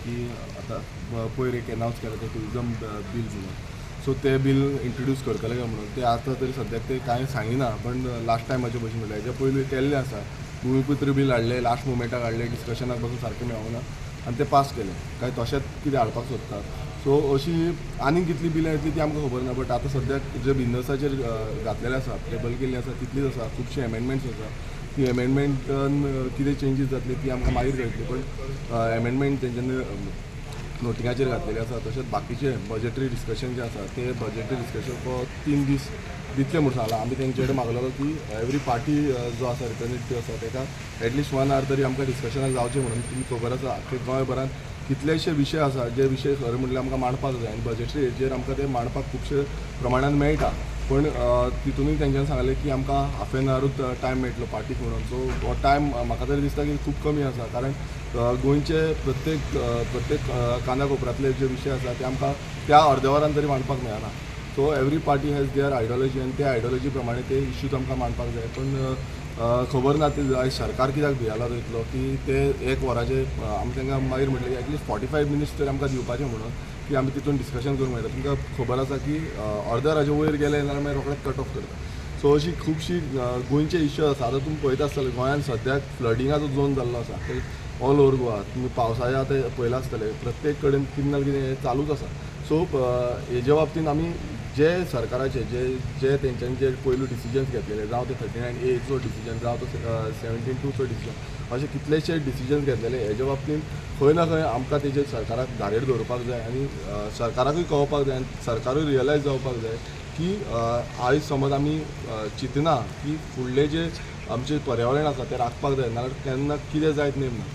की आतां पयर एक एनावन्स केलां तें टुरिजम बील म्हणून. सो ते बील इंट्रोड्यूस करतले काय म्हणून ते आतां तरी सद्याक ते कांय सांगिना, पण लास्ट टायमाचे भशेन म्हणल्यार हेज्या पयलीं केल्लें आसा. भुमीपुत्र बील हाडलें, लास्ट मुमेंटाक हाडलें, डिस्कशनाक बसून सारकें मेळोना आनी तें पास केलें. काय तशेंच कितें हाडपाक सोदतात. सो अशी आनीक कितलीं बिलां येतलीं ती आमकां खबर ना, बट आतां सद्याक जे बिजनसाचेर घातलेलें आसा, टेबल केल्ली आसा तितलीच आसा. खुबशीं एमेंडमेंट्स आसा, ती एमेंडमेंटान कितें चेंजीस जातली ती आमकां मागीर कळटली, पण एमेंडमेंट तेंच्यांनी नोटिंगाचेर घातलेली आसा. तशेंच बाकीचे बजेटरी डिस्कशन जे आसा ते बजेटरी डिस्कशन फॉर 3 दीस दितले म्हूण सांगलां. आमी तेंचे कडेन मागलेलो की एवरी पार्टी जो आसा रिप्रेझेंटेटीव आसा ताका एटलिस्ट 1 our तरी आमकां डिस्कशनाक जावचें म्हणून. तुमी खबर आसा आख्खे गोंयभरान कितलेशे विशय आसा जे विशय खरें म्हटल्यार आमकां मांडपाक जाय आनी बजेटरी हेजेर आमकां ते मांडपाक खुबशे प्रमाणान मेळटा, पण तितूनय तेंच्यांनी सांगलें की आमकां हाफ एन आवरूच टायम मेळटलो पार्टीक म्हणून. सो हो टायम म्हाका तरी दिसता की खूब कमी आसा, कारण गोंयचे प्रत्येक प्रत्येक काना कोपऱ्यांतले जे विशय आसा ते आमकां त्या अर्द्या वरान तरी मांडपाक मेळना. So every party has their ideology आनी त्या आयडियोलॉजी प्रमाणे ते इश्यूज आमकां मांडपाक जाय. पण खबर ना ते आयज सरकार कित्याक भियेला तो इतलो की ते 1 वराचे आमी तांकां मागीर म्हटलें की एटलिस्ट 45 मिनिट्स तरी आमकां दिवपाचें म्हणून की आमी तितून डिस्कशन करूंक मेळटा. तुमकां खबर आसा की अर्द्या वराचे वयर गेले जाल्यार मागीर रोखडेच कट ऑफ करता. सो अशी खुबशी गोंयचे इश्यू आसा. आतां तुमी पळयता आसतले गोंयांत सद्याक फ्लडिंगाचो झोन जाल्लो आसा ऑल ओवर गोवा. तुमी पावसाळ्या आतां पळयलां आसतलें प्रत्येक कडेन कितें ना कितें चालूच आसा. सो हेजे बाबतीन आमी जे सरकाराचे जे जे तेंच्यांनी जे पयलू डिसिजन्स घेतलेले, जावं ते 39Aचो डिसिजन, जावं तो 17(2चो डिसिजन, अशे कितलेशे डिसिजन्स घेतलेले हेजे बाबतीन खंय ना खंय आमकां तेजेर सरकाराक धारेर दवरपाक जाय आनी सरकाराकूय कळपाक जाय आनी सरकारूय रियलायज जावपाक जाय की आयज समज आमी चिंतना की फुडले जे आमचें पर्यावरण आसा तें राखपाक जाय, नाजाल्यार केन्ना कितें जायत नेम ना.